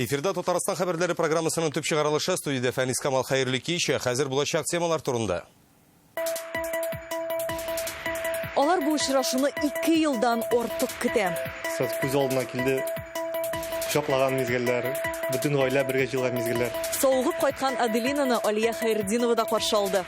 Эфирда Татарстан хәбәрләре программасының төп чыгарылышы студиядә Фәнис Камал хәерле кич. Хәзер булачак темалар турында. Алар бу очрашуны 2 елдан артык көтә. Сәт күз алдына килде. Кочаклаган мизгелләр, бөтен гаилә бергә җыелган мизгелләр. Савыгып кайткан Аделинаны Алия Хәйретдинова да каршы алды.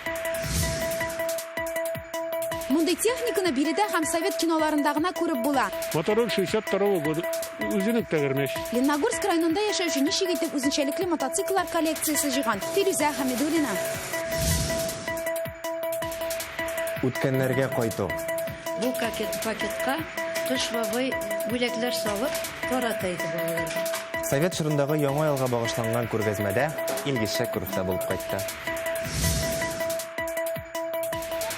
Мондый техниканы биредә һәм совет киноларында гына күреп була. Моторы 62 года. Үзенең тәгәрмәч. Лениногорск районында яшәүче ничек итеп үзенчәлекле мотоцикллар коллекциясе җыйган Фирүзә Хәмидуллина. Үткәннәргә кайту. Бу пакетка Кыш бабай бүләкләр салып тарата иде балаларга. Совет чорындагы Яңа елга багышланган күргәзмәдә Илгиз Шәкүров та булып кайтты.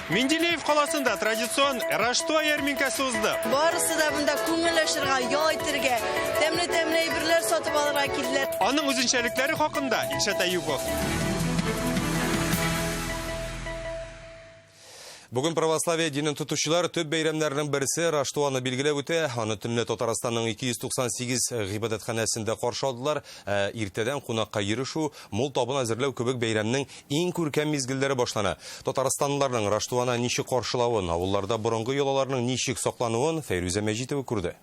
Менделеев каласында традицион Раштуа ярминкәсе узды. Барысы да монда күңел ачырга, ял итәргә, тәмле-тәмле әйберләр сатып алырга килделәр. Аның үзенчәлекләре хакында Илшат Әюпов. Бүген православие динен тотучылар төп бәйрәмнәрнең берсе Раштуаны билгеләп үтә. Аны төнлә Татарстанның 298 гыйбадәтханәсендә каршы алдылар. Ә иртәдән кунакка йөрешү, мул табын әзерләү кебек бәйрәмнең Иң күркәм мизгелләре башлана. Татарстанлыларның Раштуаны ничек каршылавын, авылларда борынгы йолаларның ничек саклануын Фәйрүзә Мәҗитова күрде.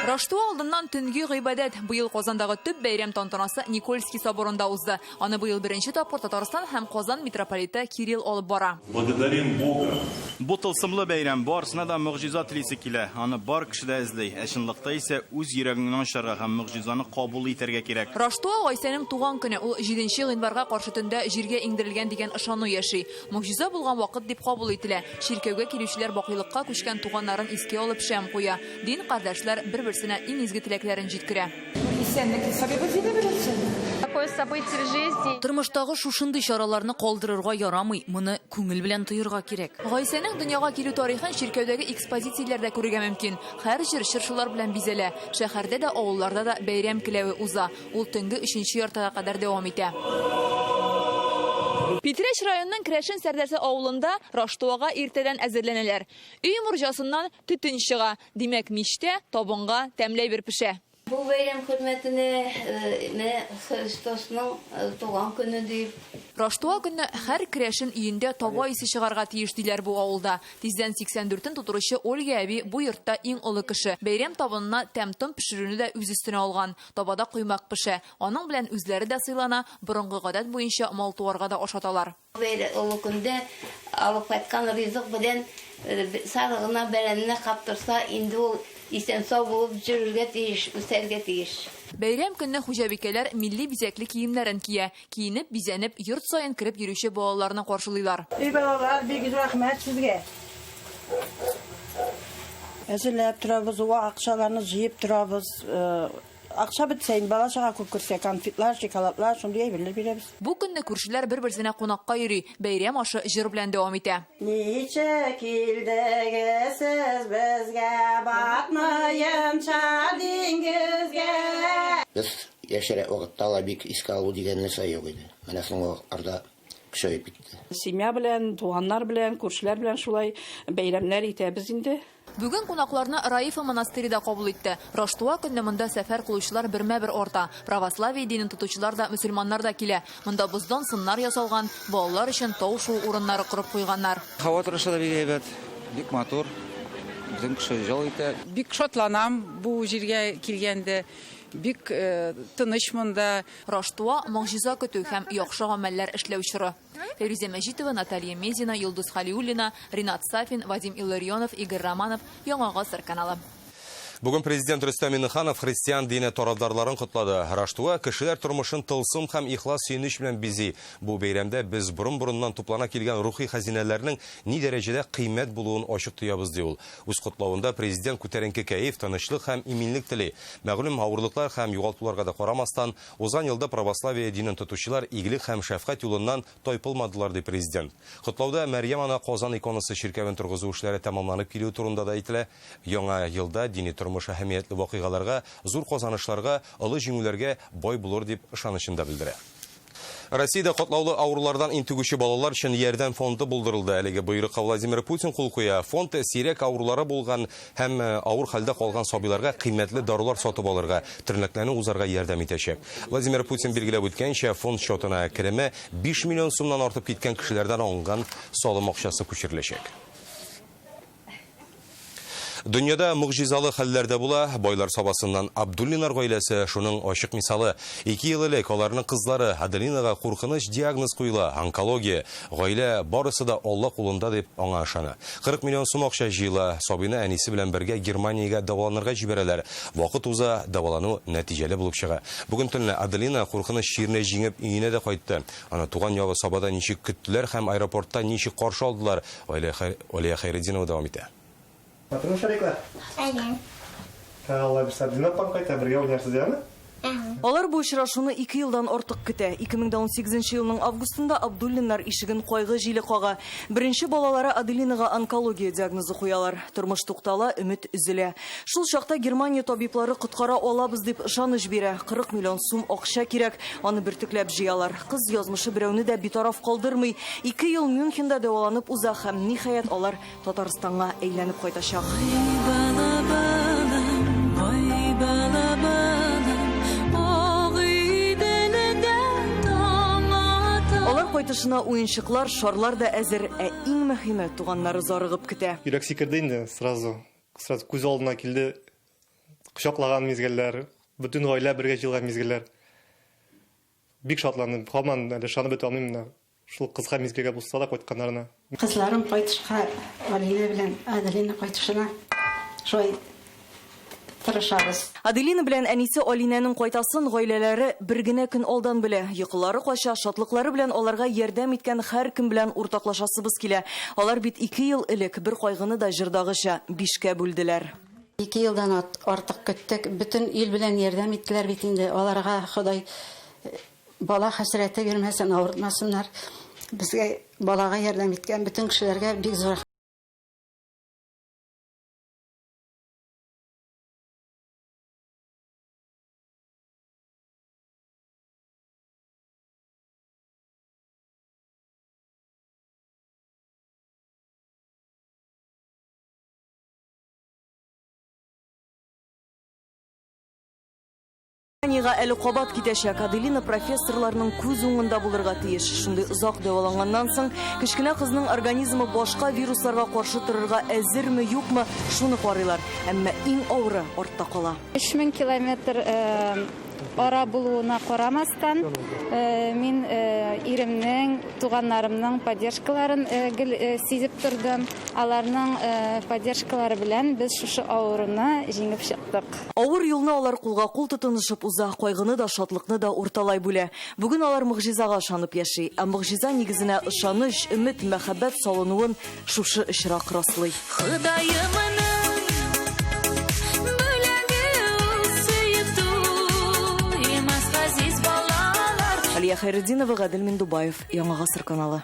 Раштуа алдыннан төнге гыйбадәт. Быел Казандагы төп бәйрәм тантанасы Никольский соборында узды. Аны быел беренче тапкыр Татарстан һәм Казан митрополиты Кирилл алып бара. Благодарим Бога. Бу тылсымлы бәйрәм, барысына да могҗиза телисе килә. Аны бар кеше дә эзли. Ә чынлыкта исә үз йөрәгеңне ачарга һәм могҗизаны кабул итәргә кирәк. Раштуа, Гайсәнең туган көне. Ул җиденче гыйнварга каршы төндә җиргә иңдерелгән дигән ышану яши. Могҗиза булган вакыт дип кабул ителә. Чиркәүгә килүчеләр бакыйлыкка күчкән туганнарын искә алып шәм куя. Дин кардәшләр бер-берсенә иң изге теләкләрен җиткерә. Такое событие в жизни. Тормыштагы шушындый чараларны калдырырга ярамый, моны күңел белән тоерга кирәк. Гайсәнең дөньяга килү тарихын чиркәүдәге экспозицияләрдә күрергә мөмкин. Һәр җир чыршылар белән бизәлә. Шәһәрдә дә, авылларда да бәйрәм келәве уза. Ул төнге өченче яртыга кадәр дәвам итә. Питрәч районының Керәшен Сәрдәсе авылында Раштуага иртәдән әзерләнәләр. Өй морҗасыннан Төтен чыга. Димәк, мичтә табынга тәмле әйбер пешә. Бу бәйрәм хөрмәтенә менә Христосның туган көне дип. Раштуа көнне һәр керәшен өендә таба исе чыгарга тиеш, диләр бу авылда. Тиздән 84-ен тутыручы Ольга әби бу йортта иң олы кеше. Бәйрәм табынына тәм-том пешерүне дә үз өстенә алган. Табада коймак пешә. Аның белән үзләре дә сыйлана, борынгы гадәт буенча мал-туарга да ашаталар. Бер олы көндә алып кайткан ризык белән сарыгына, бәрәненә каптырса, инде ул исән-сау булып йөрергә тиеш, үсәргә тиеш. Бәйрәм көнне хуҗабикәләр милли бизәкле киемнәрен кия. Киенеп, бизәнеп, йорт саен кереп йөрүче балаларны каршылыйлар. Эй, балалар, бик зур рәхмәт сезгә. Әзерләп торабыз, вак акчаларны җыеп торабыз. Акча бетсә, инде бала-чага күп керсә, конфетлар, шоколадлар, шундый әйберләр бирәбез. Бу көнне күршеләр бер-берсенә кунакка йөри, бәйрәм ашы җыр белән дәвам итә. Ничек килдегез сез безгә, батмаенча диңгезгә? Без яшьрәк вакытта алай бик искә алу дигән нәрсә юк иде. Менә соңгы вакытларда көчәеп китте. Семья белән, туганнар белән, күршеләр белән шулай бәйрәмнәр итәбез инде. Бүген кунакларны Раифа монастыре да кабул итте. Раштуа көнне монда сәфәр кылучылар бермә-бер арта. Православие динен тотучылар да, мөселманнар да килә. Монда боздан сыннар ясалган, балалар өчен тау шуу урыннары корып куйганнар. Һава торышы да бик әйбәт, бик матур. Бөтен кеше ял итә. Бик шатланам бу җиргә килгәндә. Бик тыныч монда. Раштуа, могҗиза көтү һәм яхшы гамәлләр эшләү чоры. Фәйрүзә Мәҗитова, Наталья Мезина, Йолдыз Хәлиуллина, Ринат Сафин, Вадим Илларионов, Игорь Романов, Яңа гасыр каналы. Бүген президент Рөстәм Миңнеханов христиан дине тарафдарларын котлады. Раштуа кешеләр тормышын тылсым һәм ихлас сөенеч белән бизи. Бу бәйрәмдә без борын-борыннан туплана килгән рухи хәзинәләрнең ни дәрәҗәдә кыйммәт булуын ачык тоябыз, ди ул. Үз котлавында президент күтәренке кәеф, тынычлык һәм иминлек тели. Мәгълүм авырлыклар һәм югалтуларга да карамастан, Узган елда православие динен тотучылар игелек һәм шәфкать юлыннан тайпылмадылар, ди президент. Котлауда Мәрьям ана Казан иконасы чиркәвен торгызу эшләре тәмамланып килүе турында да әйтелә. Яңа елда дини тормыш әһәмиятле вакыйгаларга, зур казанышларга, олы җиңүләргә бай булыр дип ышанычын да белдерә. Россиядә катлаулы авырулардан интегүче балалар өчен ярдәм фонды булдырылды. Әлеге боерыкка Владимир Путин кул куя. Фонд сирәк авырулары булган һәм авыр хәлдә калган сабыйларга кыйммәтле дарулар сатып алырга, тернәкләнү узарга ярдәм итәчәк. Владимир Путин билгеләп үткәнчә, фонд счетына кереме 5 миллион сумнан артып киткән кешеләрдән алынган салым акчасы күчереләчәк. Дөньяда могҗизалы хәлләр дә була. Байлар Сабасыннан Абдуллиннар гаиләсе шуның ачык мисалы. Ике ел элек аларның кызлары Аделинага куркыныч диагноз куела, онкология. Гаилә барысы да Алла кулында дип аңа ышана. 40 миллион сум акча җыела, сабыйны әнисе белән бергә Германиягә дәваланырга җибәрәләр. Вакыт уза, дәвалану нәтиҗәле булып чыга. Бүген төнлә Аделина куркыныч чирне җиңеп өенә дә кайтты. Аны туган ягы Сабада ничек көттеләр һәм аэропортта ничек каршы алдылар, Алия Хәйретдинова дәвам итә. Матурмы шариклар? Әйе. Алла бирса, Дина апаң кайта, бергә уйнарсыз, яме? Алар бу очрашуны ике елдан артык көтә. 2018 елның августында Абдуллиннар ишеген кайгы җиле кага. Беренче балалары Аделинага онкология диагнозы куялар. Тормыш туктала, өмет өзелә. Шул чакта Германия табиблары коткара алабыз дип ышаныч бирә. 40 миллион сум акча кирәк, аны бөртекләп җыялар. Кыз язмышы берәүне дә битараф калдырмый. Ике ел Мюнхенда дәваланып уза һәм, ниһаять, алар Татарстанга әйләнеп кайтачак. Алар кайтышына уенчыклар, шарлар да әзер, ә иң мөһиме, туганнары зарыгып көтә. Йөрәк сикерде инде, сразу, сразу күз алдына килде кочаклаган мизгелләр, бөтен гаилә бергә җыелган мизгелләр. Бик шатландым, һаман әле ышанып бетә алмыйм менә. Шул кыска мизгелгә булса да кайтканнарына. Кызларым кайтышка, Алинә белән Аделина кайтышына шулай тырышабыз. Аделина белән әнисе Алинәнең кайтасын гаиләләре бер генә көн алдан белә. Йокылары кача, шатлыклары белән аларга ярдәм иткән һәркем белән уртаклашасыбыз килә. Алар бит ике ел элек бер кайгыны да җырдагыча бишкә бүлделәр. Ике елдан артык көттек. Бөтен ил белән ярдәм иттеләр бит инде. Аларга Ходай Бала хәсрәте бирмәсен, авыртмасыннар. Безгә балага ярдәм иткән бөтен кешеләргә бик зур Германиягә әле кабат китәчәк. Аделина профессорларның күз уңында булырга тиеш. Шундый озак дәваланганнан соң, кечкенә кызның организмы башка вирусларга каршы торырга әзерме, юкмы, шуны карыйлар. Әмма иң авыры артта кала. 3000 километр ара булуына карамастан, мин иремнең, туганнарымның поддержкаларын гел сизеп тордым. Аларның поддержкалары белән без шушы авыруны җиңеп чыктык. Авыр юлны алар кулга-кул тотынышып уза, кайгыны да, шатлыкны да урталай бүлә. Бүген алар могҗизага ышанып яши. Ә могҗиза нигезенә ышаныч, өмет, мәхәббәт салынуын шушы очрак раслый. Ходаемның бүләге ул сөеп туймас газиз балалар. Алия Хәйретдинова, Гадел Миндубаев, Яңа Гасыр каналы.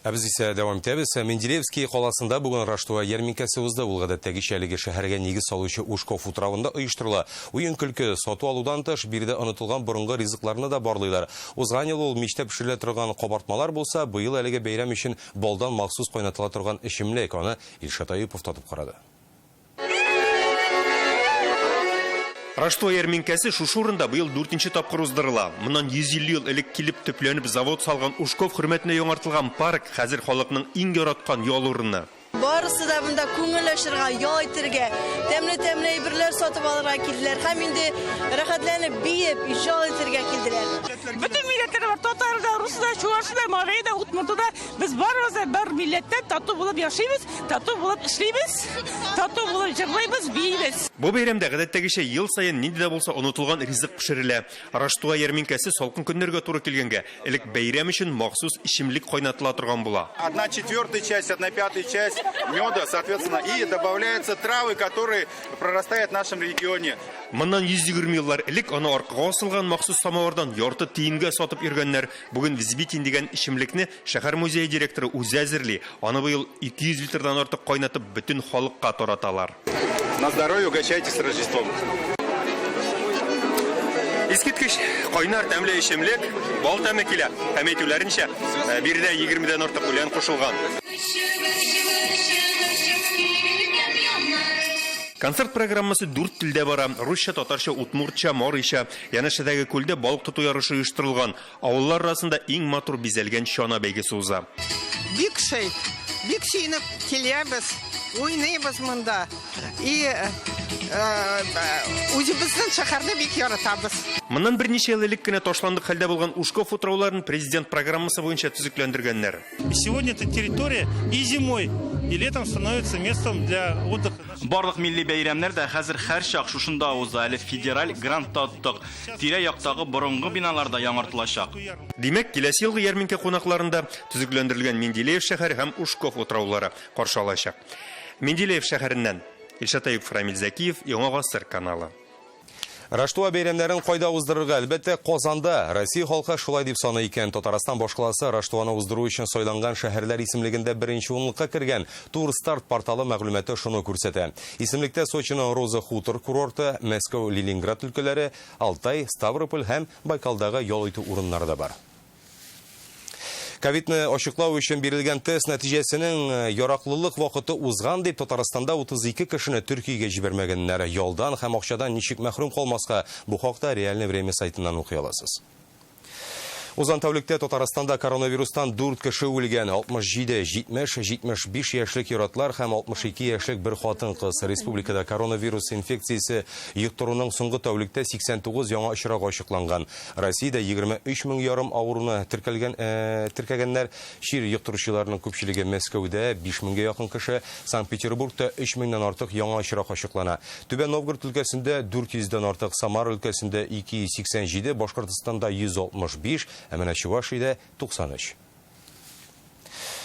Ә без исә дәвам итәбез. Менделеевский каласында бүген Раштуа ярминкәсе узды. Ул гадәттәгечә әлеге шәһәргә нигез салучы Ушков утравында оештырыла. Уен-көлке, сату-алудан тыш, биредә онытылган борынгы ризыкларны да барлыйлар. Узган ел ул мичтә пешерелә торган кабартмалар булса, быел әлеге бәйрәм өчен балдан махсус кайнатыла торган эчемлек. Аны Илшат Аюпов татып карады. Раштуа ярминкәсе шушы урында быел дүртенче тапкыр уздырыла. Моннан 150 ел элек килеп төпләнеп завод салган Ушков хөрмәтенә яңартылган парк хәзер халыкның иң яраткан ял урыны. Барысы да монда күңел ачырга, ял итәргә, тәмле-тәмле әйберләр сатып алырга килделәр һәм инде рәхәтләнеп биеп, ял итәргә килделәр. Бөтен милләтләр бар, татар да, рус да, чуаш да, марий да, удмурт да. Без барыбыз да бер милләттән, тату булып яшибез, тату булып эшлибез, тату булып җырлыйбыз, биибез. Бу бәйрәмдә гадәттәгечә ел саен нинди дә булса онытылган ризык пешерелә. Раштуа ярминкәсе салкын көннәргә туры килгәнгә, элек бәйрәм өчен махсус эчемлек кайнатыла торган була. Одна четвертая часть, одна пятая часть меда, соответственно, и добавляются травы, которые прорастают в нашем регионе. Моннан 120 еллар элек аны аркага асылган махсус самовардан ярты тиенгә сатып йөргәннәр. Бүген Взбитин дигән эчемлекне шәһәр музее директоры үзе әзерли. Аны быел 200 литрдан артык кайнатып, бөтен халыкка тараталар. На здоровье, угощайтесь с Рождеством! Искиткеч кайнар тәмле эчемлек, бал тәме килә. Һәм әйтүләренчә, э, биредә 20дән артык үлән кушылган. Концерт программасы дүрт телдә бара. Русча, татарча, удмуртча, марийча. Янәшәдәге күлдә балык тоту ярышы оештырылган. Авыллар арасында иң матур бизәлгән чана бәйгесе уза. Бик шәй, бик сөенеп киләбез, уйныйбыз монда. И э, э, үзебезнең шәһәрне бик яратабыз. Моннан берничә ел элек кенә ташландык хәлдә булган Ушков утрауларын президент программасы буенча төзекләндергәннәр. И сегодня эта территория и зимой, и летом становится местом для отдыха. Барлык милли бәйрәмнәр дә хәзер һәрчак шушында уза. Әле федераль грант та оттык. Тирә-яктагы борынгы биналар да яңартылачак. Димәк, киләсе елгы ярминкә кунакларында төзекләндерелгән Менделеев шәһәре һәм Ушков утраулары каршы алачак. Менделеев шәһәреннән Илшат Әюпов, Рамил Зәкиев, Яңа гасыр каналы. Раштуа бәйрәмнәрен кайда уздырырга? Әлбәттә, Казанда. Россия халкы шулай дип саный икән. Татарстан башкаласы Раштуаны уздыру өчен сайланган шәһәрләр исемлегендә беренче унлыкка кергән. Турстарт порталы мәгълүматы шуны күрсәтә. Исемлектә Сочиның Роза Хутор курорты, Мәскәү, Ленинград өлкәләре, Алтай, Ставрополь һәм Байкалдагы ял итү урыннары да бар. Ковидны ачыклау өчен бирелгән тест нәтиҗәсенең э, яраклылык вакыты узган дип Татарстанда 32 кешене Төркиягә җибәрмәгәннәр. Ялдан һәм акчадан ничек мәхрүм калмаска, бу хакта Реальное время сайтыннан укый аласыз. Узган тәүлектә Татарстанда коронавирустан 4 кеше үлгән. 67, 70, 75 яшьлек ир-атлар һәм 62 яшьлек бер хатын-кыз. Республикада коронавирус инфекциясе йоктыруның соңгы тәүлектә 89 яңа очрагы ачыкланган. Россиядә 23 мең ярым авыруны теркәлгән, э, теркәгәннәр. Чир йоктыручыларның күпчелеге Мәскәүдә, 5 меңгә якын кеше, Санкт-Петербургта 3 меңнән артык яңа очрак ачыклана. Түбән Новгород өлкәсендә 400 дән артык, Самара өлкәсендә 287, Башкортстанда 165, ә менә Чувашиядә 93.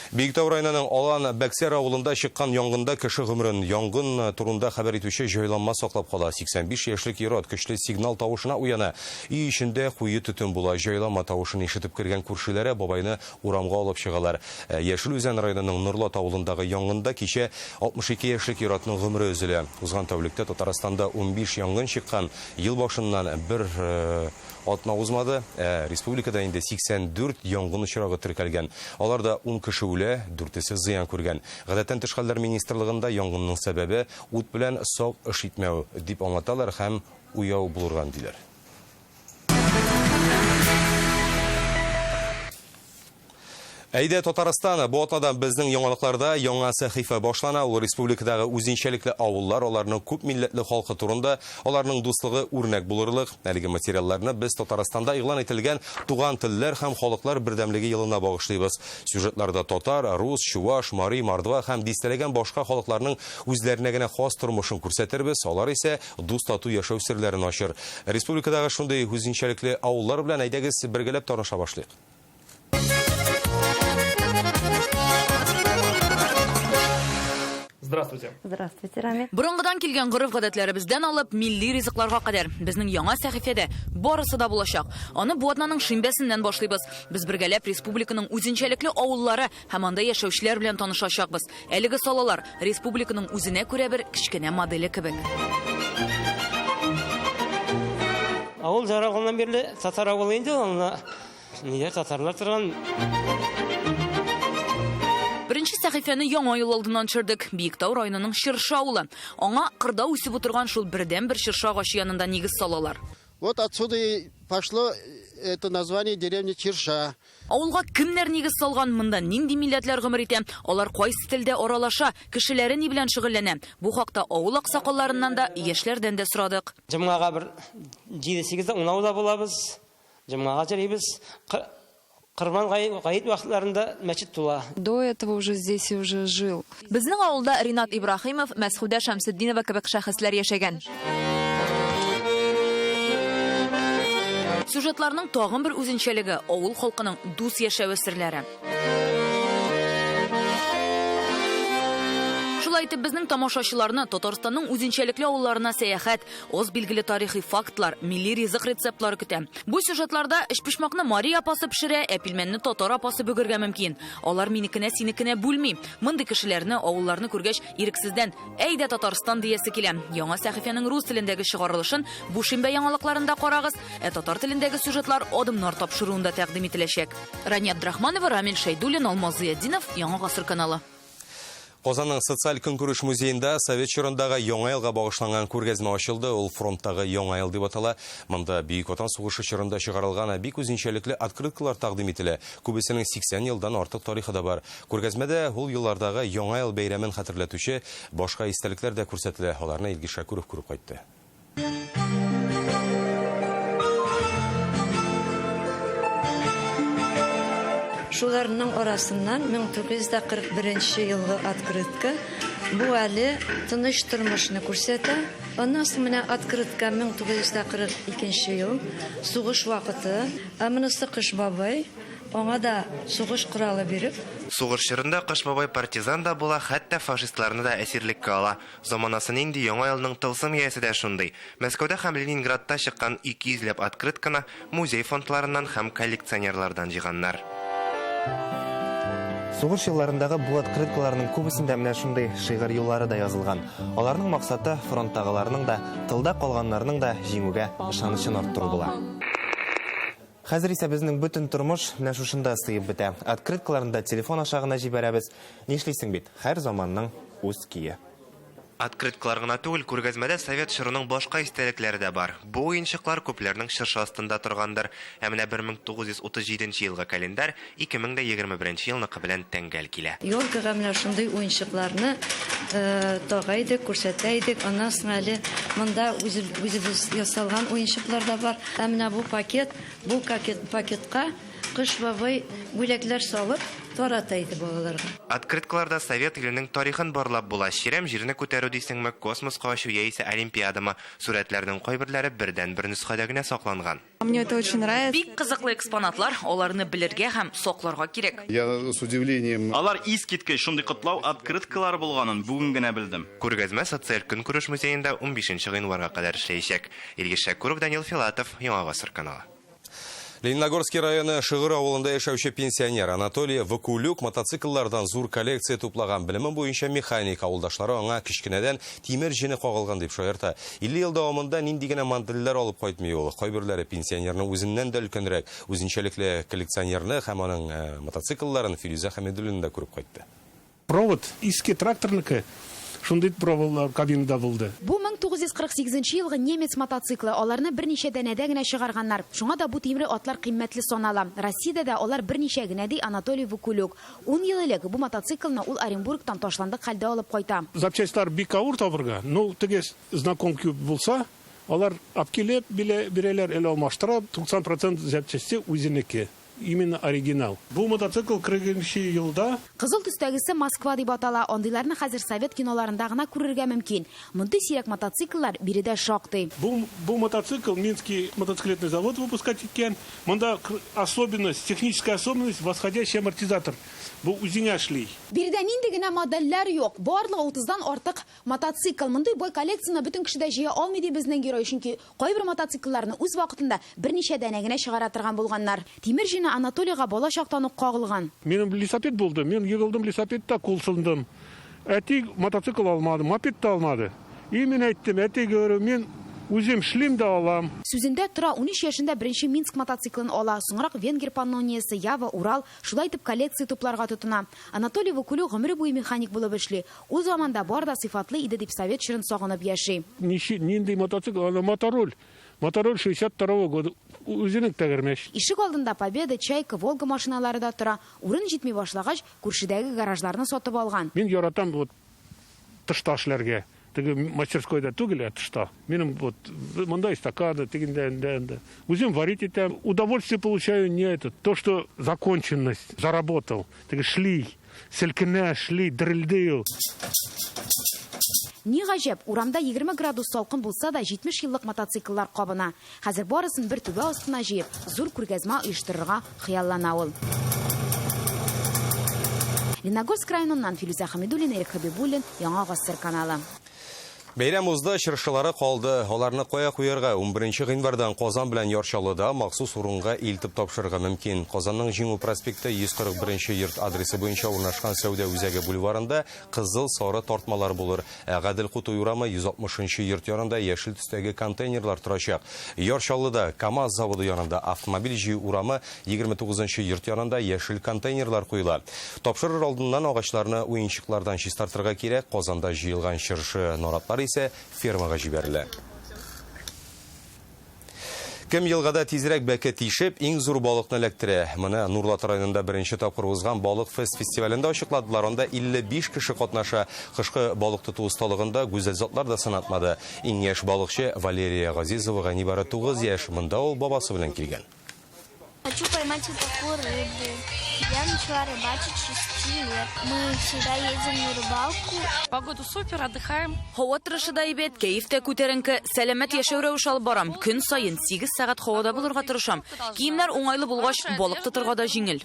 Биектау районының Алан Бәксәр авылында чыккан янгында кеше гомерен янгын турында хәбәр итүче җайланма саклап кала. 85 яшьлек ир-ат көчле сигнал тавышына уяна. Өй эчендә куе төтен була. Җайланма тавышын ишетеп кергән күршеләре бабайны урамга алып чыгалар. Э, Яшел Үзән районының Норлат авылындагы янгында кичә 62 яшьлек ир-атның гомере өзелә. Узган тәүлектә Татарстанда 15 янгын чыккан. Ел башыннан бер э, Атна узмады, ә республикада инде 84 янгын очрагы теркәлгән. Аларда 10 кеше үлә, дүртесе зыян күргән. Гадәттән тыш хәлләр министрлыгында янгынның сәбәбе ут белән сак эш итмәү, дип аңлаталар һәм уяу булырга өндиләр. Әйдә, Татарстан, бу атнадан безнең яңалыкларда яңа сәхифә башлана. Ул республикадагы үзенчәлекле авыллар, аларның күп милләтле халкы турында, аларның дуслыгы үрнәк булырлык. Әлеге материалларны без Татарстанда игълан ителгән Туган телләр һәм халыклар бердәмлеге елына багышлыйбыз. Сюжетларда татар, рус, чуваш, мари, мордва һәм дистәләгән башка халыкларның үзләренә генә хас тормышын күрсәтербез. Алар исә дус-тату яшәү серләрен ачыр. Республикадагы шундый үзенчәлекле авыллар белән әйдәгез бергәләп таныша башлыйк. Здравствуйте. Здравствуйте, Рамиль. Борынгыдан килгән гореф-гадәтләребездән алып, милли ризыкларга кадәр безнең яңа сәхифәдә барысы да булачак. Аны бу атнаның шимбәсеннән башлыйбыз. Без бергәләп республиканың үзенчәлекле авыллары һәм анда яшәүчеләр белән танышачакбыз. Әлеге салалар республиканың үзенә күрә бер кечкенә моделе кебек. Авыл жаралганнан бирле татар авылы инде ул, анда ниләр татарлар торган. Беренче сәхифәне яңа ел алдыннан төшердек. Биектау районының Чыршы авылы. Аңа кырда үсеп утырган шул бердәнбер чыршы агачы янында нигез салалар. Вот отсюда и пошло это название деревни Чирша. Авылга кемнәр нигез салган, монда нинди милләтләр гомер итә, алар кайсы телдә аралаша, кешеләре ни белән шөгыльләнә? Бу хакта авыл аксакалларыннан да, яшьләрдән дә сорадык. Җомгага бер җиде-сигездә, унауда булабыз. Җомгага йөрибез. Корбан гает вакытларында мәчет тула. До этого уже здесь уже жил. Безнең авылда Ринат Ибраһимов, Мәсхүдә Шәмсетдинова кебек шәхесләр яшәгән. Сюжетларның тагын бер үзенчәлеге, авыл халкының дус яшәве серләре. Шулай итеп, безнең тамашачыларны Татарстанның үзенчәлекле авылларына сәяхәт, аз билгеле тарихи фактлар, милли ризык рецептлары көтә. Бу сюжетларда өчпочмакны мари апасы пешерә, ә пилмәнне татар апасы бөгергә мөмкин. Алар минекенә, синекенә бүлми. Мондый кешеләрне, авылларны күргәч, ирексездән Әйдә, Татарстан диясе килә. Яңа сәхифәнең рус телендәге чыгарылышын бу шимбә яңалыкларында карагыз, ә татар телендәге сюжетлар Адымнар тапшыруында тәкъдим ителәчәк. Рания Абдрахманова, Рамил Шәйдуллин, Алмаз Зыятдинов, Яңа гасыр каналы. Казанның социаль көнкүреш музеенда совет чорындагы Яңа елга багышланган күргәзмә ачылды. Ул фронттагы Яңа ел дип атала. Монда Бөек Ватан сугышы чорында чыгарылган бик үзенчәлекле открыткалар тәкъдим ителә. Күбесенең 80 елдан артык тарихы да бар. Күргәзмәдә ул еллардагы Яңа ел бәйрәмен хәтерләтүче башка истәлекләр дә күрсәтелә. Аларны Илгиз Шәкүров күреп кайтты. Шуларның арасыннан 1941 елгы открытка. Бу әле тыныч тормышны күрсәтә. Аннан соң менә открытка 1942 ел, сугыш вакыты. Ә монысы Кыш бабай. Аңа да сугыш коралы биреп. Сугыш чорында Кыш бабай партизан да була, хәтта фашистларны да әсирлеккә ала. Заманасы нинди, Яңа елның тылсым иясе дә шундый. Мәскәүдә һәм Ленинградта чыккан 200 ләп открытканы музей фондларыннан һәм коллекционерлардан җыйганнар. Сугыш елларындагы бу открыткаларның күбесендә менә шундый шигырь юллары да язылган. Аларның максаты, фронттагыларның да, тылда калганнарның да җиңүгә ышанычын арттыру була. Хәзер исә безнең бөтен тормыш менә шушында сыеп бетә. Открыткаларны да телефон аша гына җибәрәбез. Нишлисең бит, һәр заманның үз көе. Открыткалар гына түгел, күргәзмәдә совет чорының башка истәлекләре дә бар. Бу уенчыклар күпләрнең чыршы астында торгандыр. Ә менә 1937 нче елгы календарь 2021 нче елныкы белән тәңгәл килә. Елкага менә шундый уенчыкларны тага идек, күрсәтә идек. Аннан соң әле монда үзебез ясалган уенчыклар да бар. Ә менә бу пакет, бу пакетка Кыш бабай бүләкләр салып тарата иде балаларга. Открыткаларда совет иленең тарихын барлап була. Чирәм җирне күтәрү дисеңме, космоска очу яисә Олимпиадамы. Сурәтләрнең кайберләре бердәнбер нөсхәдә генә сакланган. Мне это очень нравится. Бик кызыклы экспонатлар, аларны белергә һәм сакларга кирәк. Я с удивлением. Алар искиткеч, шундый котлау открыткалары булганын бүген генә белдем. Күргәзмә социаль көнкүреш музеенда унбишенче гыйнварга кадәр эшләячәк. Илгиз Шәкүров, Данил Филатов, Яңа гасыр каналы. Лениногорский районы Шыгыр авылында яшәүче пенсионер Анатолий Вакулюк мотоцикллардан зур коллекция туплаган. Белеме буенча механик, авылдашлары аңа кечкенәдән тимер җене кагылган дип шаярта. 50 ел дәвамында нинди генә модельләр алып кайтмый ул. Кайберләре пенсионерның үзеннән дә өлкәнрәк. Үзенчәлекле коллекционерны һәм аның э, мотоциклларын Филүзә Хәмидуллина да күреп кайтты. Провод иске тракторныкы, шундый проводлар кабинада булды. Бу 1948 нче елгы немец мотоциклы, аларны берничә данәдә генә чыгарганнар. Шуңа да бу тимер атлар кыйммәтле санала. Россиядә дә алар берничә генә, ди Анатолий Вукулюк. Ун ел элек бу мотоциклны ул Оренбургтан ташландык хәлдә алып кайта. Запчастьлар бик авыр табырга, ну теге знаком күп булса, алар апкилеп бирәләр, әле алмаштыра, 90 процент запчасте үзенеке. Именно оригинал. Бу мотоцикл 40 нчы елда. Кызыл төстәгесе Москва дип атала. Андыйларны хәзер совет киноларында гына күрергә мөмкин. Мондый сирәк мотоцикллар биредә шактый. Бу бу мотоцикл Минский мотоциклетный завод выпускать иткән. Монда особенность, техническая особенность, восходящий амортизатор. Бу үзеңә эшли. Биредә нинди генә модельләр юк. Барлыгы утыздан артык мотоцикл. Мондый бай коллекцияне бөтен кеше дә җыя алмый, ди безнең герой. Чөнки Кайбер мотоциклларны үз вакытында берничә данә генә чыгара торган булганнар. Тимер җене Анатолийга бала чактан ук кагылган. Минем лисапед булды, мин егылдым лисапедта, кул сындым. Әти мотоцикл алмады, мопед та алмады. И мин әйттем, әти, говорю, мин үзем эшлим дә алам. Сүзендә тора, унөч яшендә беренче Минск мотоциклын ала, соңрак венгер Паннониясе, Ява, Урал, шулай итеп коллекция тупларга тотына. Анатолий Вукулю гомере буе механик булып эшли. Ул заманда бар да сыйфатлы иде дип совет чорын сагынып яши. Ничек, нинди мотоцикл, аны мотороль. Мотороль 62 года, үзенең тәгәрмәч. Ишек алдында Победа, Чайка, Волга машиналары да тора. Урын җитми башлагач, күршедәге гаражларны сатып алган. Мин яратам вот тышта эшләргә. Теге мастерскойда түгел, ә тышта. Минем вот монда эстакада, тегендә, анда, анда. Үзем варить итәм. Удовольствие получаю не это, то, что законченность, заработал. Теге шли. Селкенә, эшли, дерелди ул. Ни гаҗәп, урамда 20 градус салкын булса да, 70 еллык мотоцикллар кабына. Хәзер барысын бер түбә астына җыеп, зур күргәзмә оештырырга хыяллана ул. Лениногорск районыннан Филүзә Хәмидуллина, Ирек Хәбибуллин, Яңа Гасыр каналы. Бәйрәм узды, чыршылары калды. Аларны кая куярга? 11 гыйнвардан Казан белән Яр Чаллыда махсус урынга илтеп тапшырырга мөмкин. Казанның Җиңү проспекты 141 йорт адресы буенча урнашкан сәүдә үзәге бульварында кызыл сары тартмалар булыр. Ә Гадел Кутуй урамы 160 йорт янында яшел төстәге контейнерлар торачак. Яр Чаллыда КАМАЗ заводы янында автомобиль җыю урамы 29 йорт янында яшел контейнерлар куела. Тапшырыр алдыннан агачларны уенчыклардан чистартырга кирәк. Казанда җыелган чыршы наратлар исә фермага җибәрелә. Кем елгада тизрәк бәке тишеп, иң зур балыкны эләктерә? Моны Нурлат районында беренче тапкыр узган Балык фест фестивалендә ачыкладылар. Анда 55 кеше катнаша. Кышкы балык тоту осталыгында гүзәл затлар да сынатмады. Иң яшь балыкчы Валерия Газизовага нибары 9 яшь. Монда ул бабасы белән килгән. Хочу поймать вот такую рыбу. Я начала рыбачить с 6 лет. Мы всегда ездим на рыбалку. Погода супер, отдыхаем. Һава торышы да әйбәт, кәеф тә күтәренке. Сәламәт яшәү рәвеше алып барам. Көн саен 8 сәгать һавада булырга тырышам. Киемнәр уңайлы булгач, балык тотырга да җиңел.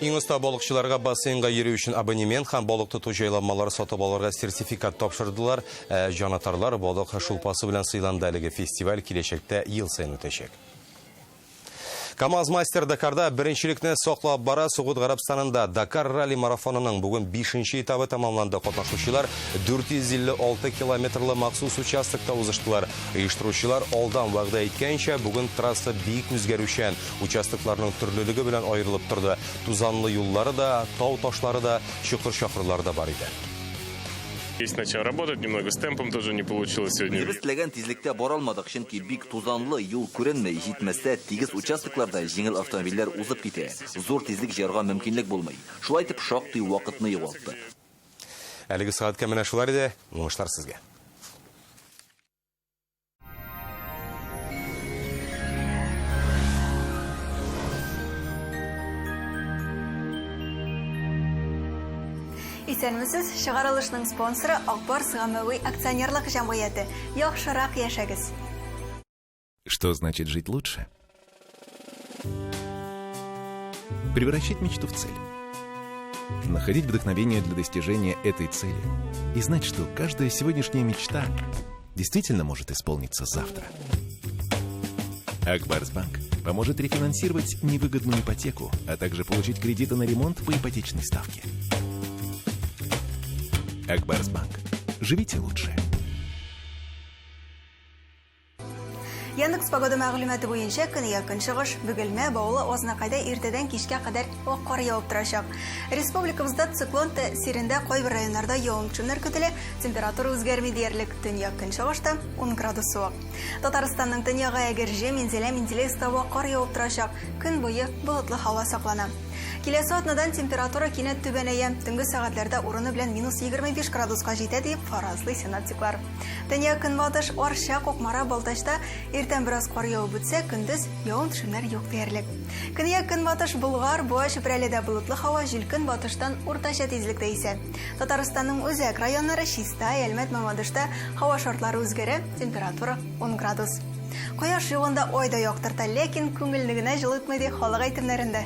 Иң оста балыкчыларга бассейнга йөрү өчен абонемент һәм балык тоту җайланмалары сатып алырга сертификат тапшырдылар. Ә җанатарлар балык шулпасы белән сыйланды. Әлеге фестиваль киләчәктә ел саен үтәчәк. КАМАЗ-мастер Дакарда беренчелекне саклап бара. Согуд Гарәбстанында Дакар ралли марафонының бүген 5 этабы тәмамланды. Катнашучылар 456 километрлы махсус участокта узыштылар. Оештыручылар алдан вәгъдә иткәнчә, бүген трасса бик үзгәрүчән, участокларның төрлелеге белән аерылып торды. Тузанлы юллары да, тау ташлары да, чокыр-чакырлары да бар иде. Есть начал работать немного, с темпом тоже не получилось сегодня. Үзебез теләгән тизлектә бара алмадык, чөнки бик тузанлы, юл күренми, җитмәсә, тигез участокларда җиңел автомобильләр узып китә. Зур тизлек җыярга мөмкинлек булмый. Шулай итеп, шактый вакытны югалттык. Әлеге сәгатькә менә шулар иде. Уңышлар сезгә. Исәнмесез, чыгарылышның спонсоры Ак Барс гаммәви акционерлык җәмгыяте. Яхшырак яшәгез. Что значит жить лучше? Превращать мечту в цель. Находить вдохновение для достижения этой цели. И знать, что каждая сегодняшняя мечта действительно может исполниться завтра. Ак Барс Банк поможет рефинансировать невыгодную ипотеку, а также получить кредиты на ремонт по ипотечной ставке. Ак Барс Банк. Живите лучше. Яндекс погода мәгълүматы буенча көньяк көнчыгыш, Бөгелмә, Баулы, Азнакайда иртәдән кичкә кадәр вак кар явып торачак. Республикабызда циклон тәэсирендә кайбер районнарда явым-төшемнәр көтелә, температура үзгәрми диярлек. Төньяк көнчыгышта 10 градус суык. Татарстанның төньягы Әгерҗе, Минзәлә, Менделеевскта вак кар явып торачак. Көн буе болытлы һава саклана. Киләсе атнадан температура кинәт түбәнәя. Төнге сәгатьләрдә урыны белән минус 25 градуска җитә, дип фаразлый синоптиклар. Төньяк-көнбатыш, Арча, Кукмара, Балтачта иртән бераз кар явып үтсә, көндез явым-төшемнәр юк диярлек. Көньяк-көнбатыш Болгар, Буа, Чүпрәледә болытлы һава, җил көнбатыштан уртача тизлектә исә. Татарстанның үзәк районнары Чистай, Әлмәт, Мамадышта һава шартлары үзгәрә, температура 10 градус. Кояш югында ай да яктырта, ләкин күңелне генә җылытмый, ди халык әйтемнәрендә.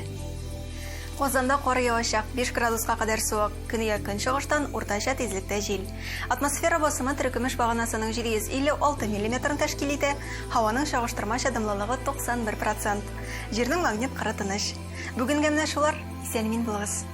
Казанда кар явачак, 5 градуска кадәр суык, көньяк-көнчыгыштан уртача тизлектә җил. Атмосфера басымы терекөмеш баганасының 756 миллиметрын тәшкил итә, һаваның чагыштырмача дымлылыгы 91 процент. Җирнең магнит кыры тыныч. Бүгенгә менә шулар, исән-имин булыгыз.